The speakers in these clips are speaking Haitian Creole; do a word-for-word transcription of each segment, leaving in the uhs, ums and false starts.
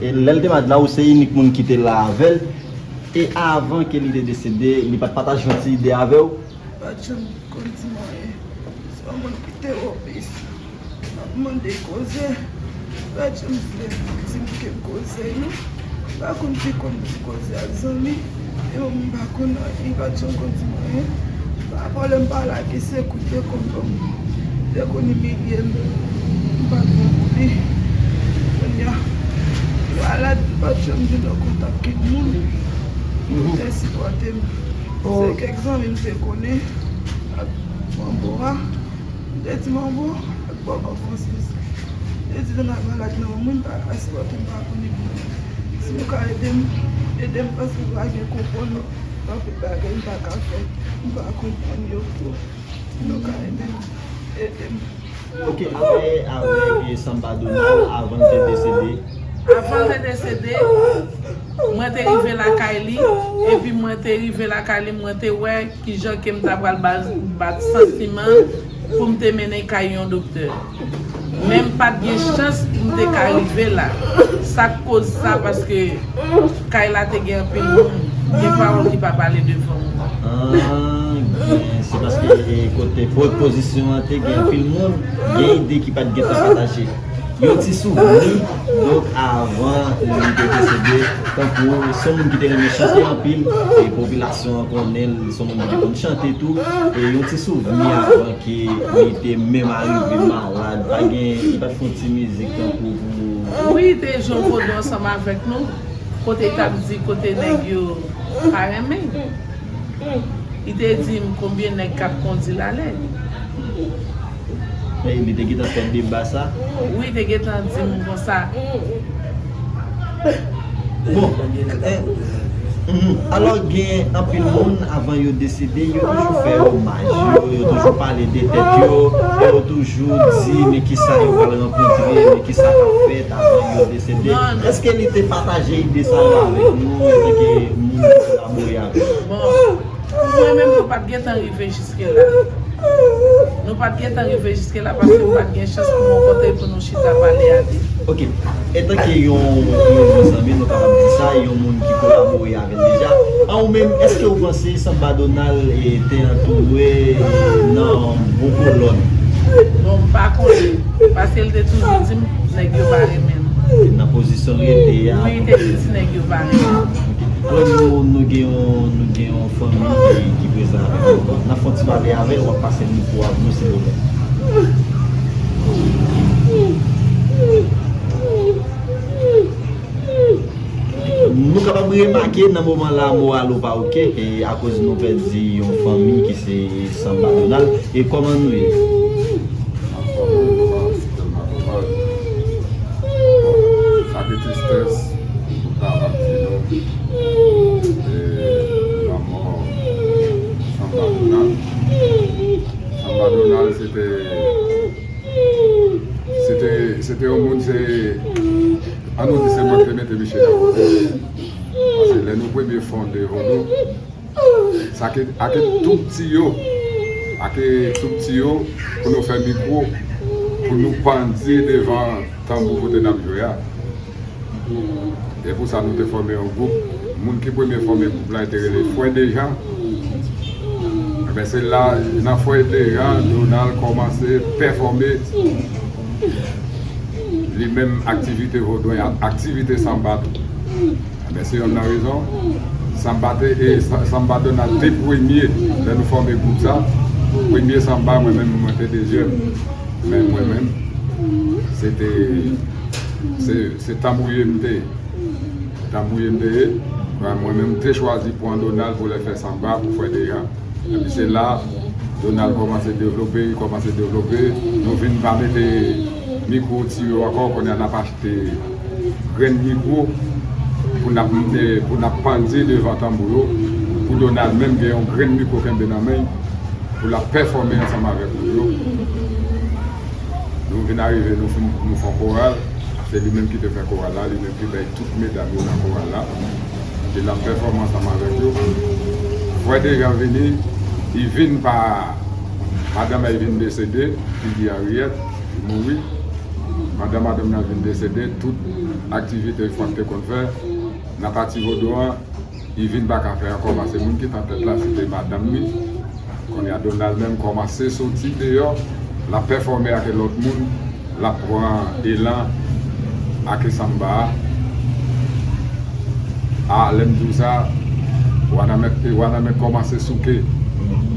E lè l te malad la, ou se inik moun ki te la avè l. E avan ke li te desede, li pa t pataje yon ti ide avè w? Li pa t janm konn di m anyen. Se yon moun ki teròris. M ap mande koze. Li pa t janm vle di m ke m koze, non. Li pa konn ki konn di koze ak zanmi. E mwen menm m pa konn anyen, li pa t janm konn di m anyen. Pa vòlè m pa lage se kou l te konn ban m. Li te konn imilye m. M pa t bon pou li. Kounye a, li malad, li pa t janm vin an kontak kèk moun pou te sipòte m. Se kèk zanmi m te konnen ak Manbo a. M te di Manbo ak Bòkò Francis. M te di Donald malad nan men mwen, m pa ka sipòte, m pa konn li pou mwen. Si nou ka ede m, ede m paske m pa gen konprann anpil bagay, m pa ka fè, m pa konprann yo tou. Si nou ka ede m, ede m. Ok, avè, avè Samba Donald, avan l te desede. Avan l te desede, mwen te rive lakay li, epi mwen te rive lakay li, mwen te wè kijan ke m ta pral ba-, bat santiman pou m te mennen l kay yon doktè. Men m pa t gen chans pou m te ka rive la. Sa k koz sa, paske kay la te gen anpil moun. Gen pawòl ki pa pale devan moun. Ah, gen, se paske, e, kote po-, pozisyon an te gen anpil moun, gen ide ki pa t gentan pataje. Yon ti souvni, donk, avan li te desede, tankou se yon moun ki te renmen chante anpil, e popilasyon an konnen l, se yon moun ki te konn chante tou, e yon ti souvni avan ke li te menm arive malad, pa gen, li pa t fè yon ti mizik tankou pou... Wi, te jwe vodou ansanm avèk nou, kote l t ap di kote nèg yo pa renmen. Li te di m konbyen nèg k ap kondi l ale. E li te gentan fè deba sa? Wi, li te gentan di m konsa. Bon, e, mhm. Alò, gen anpil moun, avan yo desede, yo toujou fè omaj yo, yo toujou pale de tèt yo, yo toujou di, men kisa yo pral rankontre, men kisa k ap fèt avan yo desede. Èske li te pataje ide sa yo avèk nou, antanke moun ki kolabore avè l? Bon, pou mwen menm, nou pa t gentan rive jiske la. Nou pa t gentan rive jiske la paske m pa t gen chans pou m rankontre l pou nou chita pale avè l. Ok. Etanke yon, yon bon zanmi, nou kapab di sa, yon moun ki kolabore avè l deja. An ou menm, èske w panse Samba Donald, e, te antoure, e, nan bon kolòn? Bon, m pa konnen. Paske l te toujou di m, nèg yo pa renmen m. Nan pozisyon l rete a. Wi, li te di nèg yo pa renmen m. Alò, nou, nou gen yon, nou gen yon fanmi ki, ki prezan avè nou. N ap fè yon ti pale avè l, w ap pase mikwo a pou nou, silvouplè. Nou kapab remake nan moman la, moral ou pa oke, e akoz nou pèdi yon fanmi ki se Samba Donald. E kòman nou ye? Anfòm, anfòm, anfòm. Sa ki tristès, nou kapab di nou, e, lanmò Samba Donald. Samba Donald, se te, se te, se te yon moun, se, ann nou di se mwen ki te mete Michel a kote. Paske lè nou premye fonde Vodou, sa ke, ake tou pti yo, ake tou pti yo, pou nou fè mikwo, pou nou pandye devan tanbou kote n ap jwe a. E pou sa, nou te fòme yon gwoup. Moun ki premye fòme gwoup la, te rele Frè Dejan. Enben, se la, nan Frè Dejan, Donald kòmanse pèfòme li menm aktivite vodou, aktivite sanba tou. Enben, se yonn nan rezon. Sanba te, e, sa-, Sanba Donald te premye, lè nou fòme gwoup sa. Premye sanba, mwen menm, mwen te dezyèm. Men mwen menm, se te, se, se tanbouye m te ye. Tanbouye m te ye. Mwen menm, m te chwazi pran Donald pou l fè sanba pou Frè Dejan. Epi se la, Donald kòmanse devlope, li kòmanse devlope. Nou vin pa mete mikwo tiyo ankò, kounye a n ap achte grenn mikwo pou n ap, pou n ap pandye devan tanbou yo, pou Donald menm gen yon grenn mikwo kenbe nan men l, pou l ap pèfòme ansanm avèk nou yo. Nou vin arive, nou fin, nou fè yon koral. Se li menm ki te fè koral la, li menm ki bay tout medam yo nan koral la. Epi l ap pèfòme ansanm avèk yo. Frè Dejan vini, li vin pa, madanm li vin desede, Lidi Henriette, li mouri. Pandan madanm nan vin desede, tout aktivite fwa k te konn fè nan pati vodou an, li vin pa ka fè ankò, paske moun ki t an tèt la, se te madanm li. Kounye a, Donald menm kòmanse soti deyò, l ap pèfòme ak lòt moun, l ap pran elan ak sanba a. A, lè m di w sa, Wanament, Wanament kòmanse souke.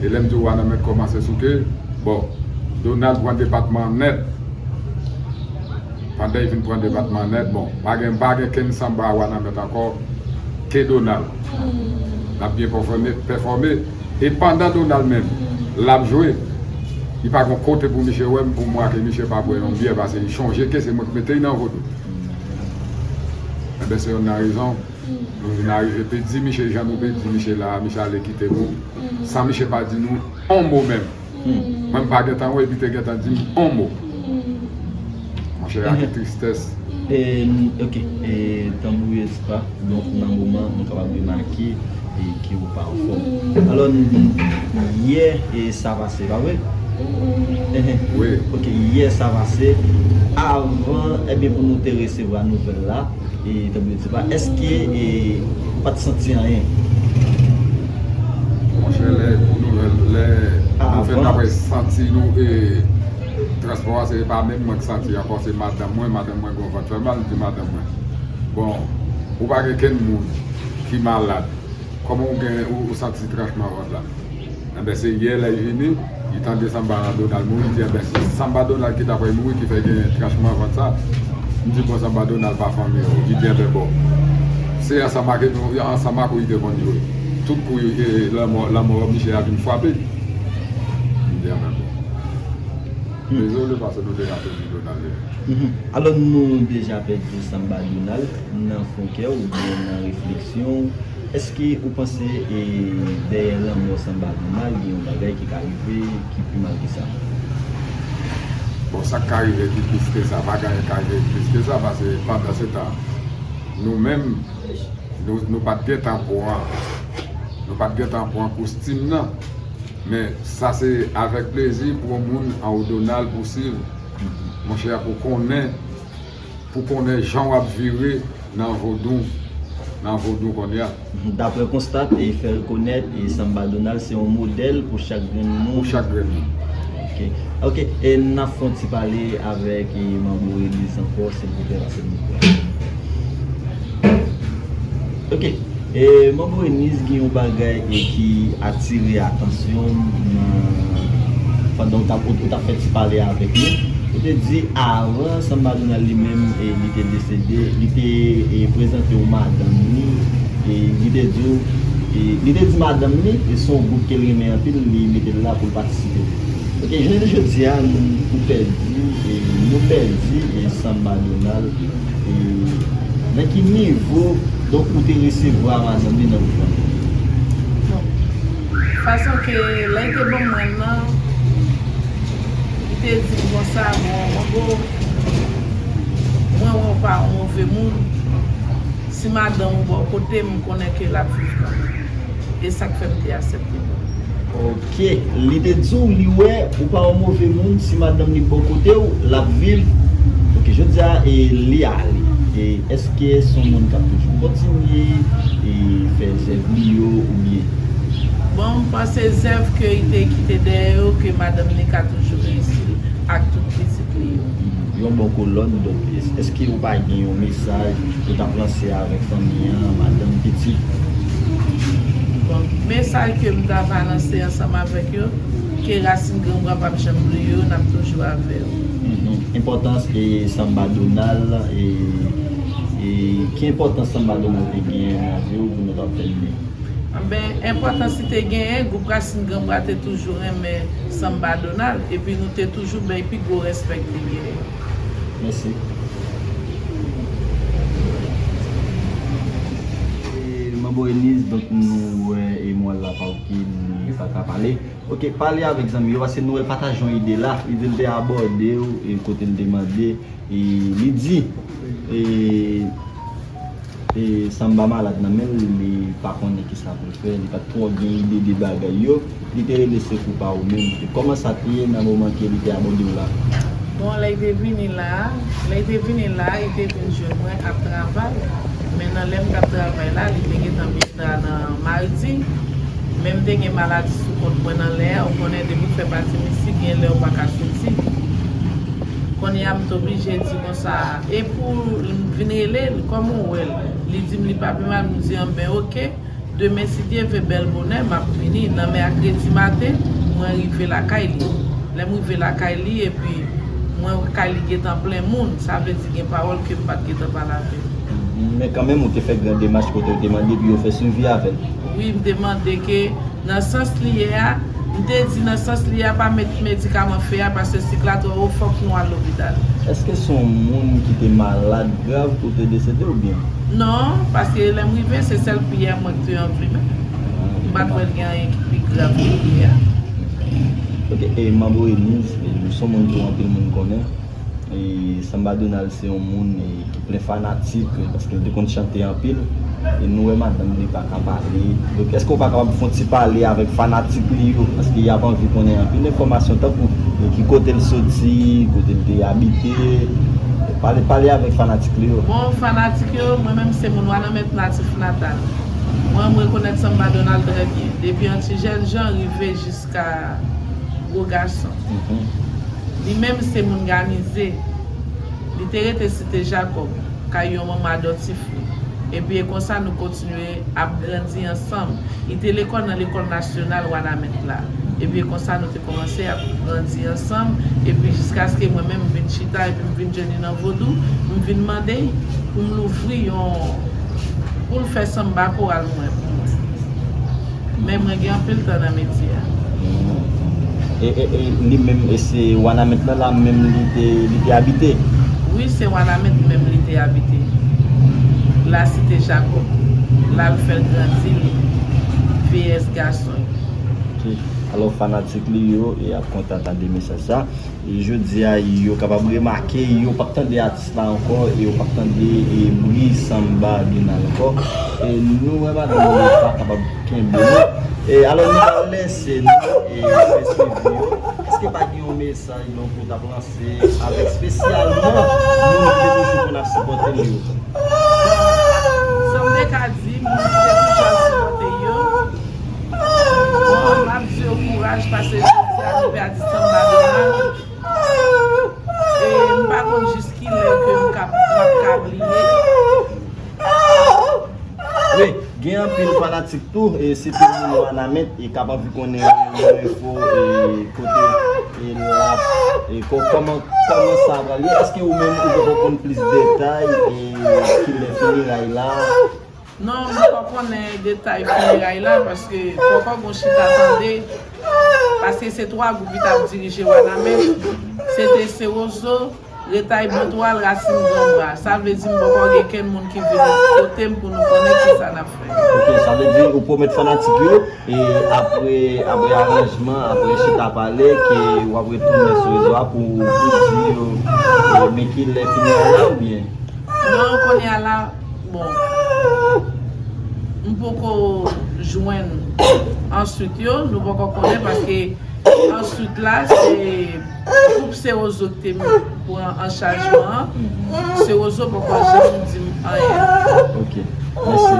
E lè m di w Wanament kòmanse souke, bon, Donald pran depatman an nèt. Pandan l vin pran depatman an nèt, bon, pa gen, pa gen kenn sanba a Wanament ankò ke Donald. L ap byen pèfòme, pèfòme. E pandan Donald menm, l ap jwe, li pa gen kote pou misye wè m, pou m wè ke misye pa bwè yon byè, paske li chonje ke se mwen ki mete l nan vodou. Enben, se youn nan rezon nou vin arive pèdi misye, jan nou pèdi misye la, misye ale kite nou, san misye pa di nou yon mo menm. Mwen, m pa gentan wè li te gentan di m yon mo. Monchè, ak tristès. E, ok, e, tanbou yo, se pa, donk, nan moman, nou kapab remake, e, ke ou pa anfòm. Alò, n-, n-, yè, e, sa pase, pa vre? Wi. Ok, yè sa pase. Avan, ebyen, pou nou te resevwa nouvèl la, e, tanbou yo, se pa, èske, e, ou pa t santi anyen? Monchè, lè nouvèl, lè nouvèl la, mwen santi nou, e, transpò a, se pa menm mwen ki santi ankò, se madanm mwen, madanm mwen gen yon vant fè mal, m di madanm mwen, bon, ou pa gen kenn moun ki malad, kòman ou gen, ou, ou santi tranchman vant la? Enben, se yè lè l vini, li tande sanba Donald mouri, li di, enben, se sanba Donald ki ta pral mouri ki fè gen tranchman vant sa. M di, bon, sanba Donald pa fanmi w. Li di, enben, bon, se ansanm ak nou, ansanm ak ou li te konn jwe. Tout kou, e, lanmò, lanmò misye a vin frape. M di, enben, bon. Dezole, paske nou te ka pèdi Donald. Alò, nou deja pèdi sanba Donald nan fon kè w oubyen nan refleksyon w. Èske ou panse, e, dèyè lanmò sanba Donald, gen yon bagay ki ka rive ki pi mal ke sa? Bon, sa k ka rive ki plis ke sa, pa gen anyen k ka rive ki plis ke sa, paske pandan se tan, nou menm, nou, nou pa t gentan pran, nou pa t gentan pran koustim nan. Men sa se avèk plezi pou yon moun anwo Donald pou swiv. Monchè, pou konnen, pou konnen jan w ap vire nan vodou, nan vodou kounye a. Daprè konsta, e fè rekonèt, e sanba Donald se yon modèl pou chak grenn moun. Pou chak grenn moun. Ok. Ok, e n ap fè yon ti pale avèk, e, Manbo Enis ankò, silvouplè, pase l mikwo a. Ok. E, Manbo Enis, gen yon bagay, e, ki atire atansyon m nan, pandan w t ap, ou t ap fè ti pale avèk nou. Ou te di avan Sanba Donald li menm, e, li te desede, li te, e, prezante w madanm li, e, li te di w, e, li te di madanm li, e, se yon gwoup ke l renmen anpil, li mete l la pou l patisipe. Ok, jounen jodi a, nou pèdi, e, nou pèdi, e, Sanba Donald, e, nan ki nivo, donk, ou te resevwa madanm li nan gwoup la? Bon, fason ke lè l te ban mwen nan, li te di m konsa, bon, Manbo, mwen wè w pa yon move moun. Si madanm ou bò kote m, m konnen ke l ap viv kanmenm. E sa k fè m te aksepte. Ok, li te di w li wè ou pa yon move moun, si madanm li bò kote w, l ap viv. Ok, jodi a, e, li ale. E èske se yon moun k ap toujou kontinye, e, fè zèv li yo oubyen? Bon, m panse zèv ke li te kite dèyè yo, ke madanm li ka toujou reyisi ak tout pitit li yo. Yon bon kolòn, donk, es-, èske ou pa gen yon mesaj ou t ap lanse avèk fanmi an, madanm, pitit? Bon, mesaj ke m ta va lanse ansanm avèk yo, ke rasin granbwa p ap janm bliye w, n ap toujou avè w. Mhm. Enpòtans, e, Sanba Donald, e, e, ki enpòtans Sanba Donald te genyen nan vi w pou nou t ap tèmine? Anben, enpòtans li te genyen, gwoup Rasin Granbwa te toujou renmen Sanba Donald, epi nou te toujou bay pi gwo respè ke li genyen. Mèsi. E, Manbo Enis, donk, nou wè, e, Mwal la pa oke, li pa ka pale. Ok, pale avèk zanmi yo, paske nou wè l pataje yon ide la. Li di l te abòde w, e, kote l te mande, e, li di, e, e, Sanba malad nan men l, li pa konnen kisa pou l fè, li pa t twò gen ide de bagay yo, li te rele sekou pa ou menm. E kòman sa te ye nan moman ke li te abòde w la? Bon, lè l te vini la, lè l te vini la, li te vin jwenn mwen ap travay. Men nan lè m t ap travay la, li te gentan vin la nan mardi. Men m te gen maladi sou kont mwen nan lè a, ou konnen depi w fè pati mistik, gen lè ou pa ka soti. Kounye a m t oblije di konsa, e pou m vin rele l, kòman w wè l? Li di m li pa pi mal, m di anben oke. Demen, si Dye vle, bèl bonè, m ap vini. Nan mèkredi maten, mwen rive lakay li. Lè m rive lakay li, epi mwen wè kay li gentan plen moun, sa vle di gen pawòl ke m pa t gentan pale avè l. Men kanmenm, ou te fè gran demach kote ou te mande pou yo fè swivi avè l. Wi, m te mande ke, nan sans li ye a, m te di nan sans li ye a pa met medikaman fè a, paske sik la twò wo, fòk nou al lopital. Èske se yon moun ki te malad grav pou te desede oubyen? Non, paske lè m rive, se sèl priyè mwen ki te anvlimen. M pa t wè l gen anyen ki pi grav ke priyè a. Ok, e Manbo Eliz, e, se yon moun tou anpil moun konnen. E Samba Donald se yon moun, e, ki plen fanatik, e, paske l te konn chante anpil. E nou wè madanm li pa ka pale. Donk, èske w pa kapab fè yon ti pale avèk fanatik li yo? Paske y ap anvi konnen anpil enfòmasyon tankou, e, ki kote l soti, kote l te abite. Pale, pale avèk fanatik li yo. Bon, fanatik yo, mwen menm se moun Wanament natif natal. Mwen, m rekonèt Samba Donald trè byen. Depi yon ti jèn jan rive jiska gwo gason. Mhm. Li menm se moun Ganize. Li te rete Site Jakòb, kay yon manman adòptif li. Epi e konsa nou kontinye ap grandi ansanm. Li te lekòl nan lekòl nasyonal Wanament la. Epi e konsa nou te kòmanse ap grandi ansanm. Epi jiskaske mwen menm m vin chita epi m vin jwenn li nan vodou, m vin mande l pou m louvri yon, pou l fè sanba koral mwen pou mwen. Men mwen gen anpil tan nan metye a. E, e, e li menm, e se Wanament lan la menm li te, li te abite? Wi, se Wanament menm li te abite. La Site Jakòb. La l fè l grandi, li vyeyès gason. Ok. Alò, fanatik li yo, e ap kontan tande mesaj sa. E jodi a, yo kapab remake, yo p ap tande atis la ankò, e yo p ap tande, e, bri Samba Donald ankò. E nou wè madanm yo pa kapab kenbe nou. E alò, nou pral lese nou, e, fè swivi yo. Èske pa gen yon mesaj, donk, ou t ap lanse avèk espesyalman moun ki te toujou konn ap sipòte l yo? Sa m te ka di, moun ki te toujou ap sipòte yo, bon, m ap di yo kouraj, paske jodi a nou pèdi Samba Donald. E m pa konn jis ki lè ke m ka, m ap ka bliye. Wi, gen anpil fanatik tou, e sitou moun Wanament, e k ap anvi konnen yon enfo, e kote, e l ap, e ko-, kòman, kòman sa pral ye. Èske ou menm ou poko konn plis detay, e ki lè fineray la? Non, m pa konnen detay fineray la, paske poko gon chita tande, paske se twa gwoup ki t ap dirije Wanament, se te Sewozo, Retay Bantwal, Rasin Granbra. Sa vle di m poko gen kenn moun ki vin kote m pou nou konnen kisa n ap fè. Ok, sa vle di ou pwomèt fanatik yo, e apre, apre aranjman, apre chita pale, ke w ap retounen sou rezo a pou, pou di yo, e, men ki lè fineray la oubyen? Non, kounye a la, bon, m poko jwenn answit yo, nou poko konnen paske answit la, se gwoup Sewozo ki te pran an chajman an. Sewozo poko janm di m anyen. Ok, mèsi.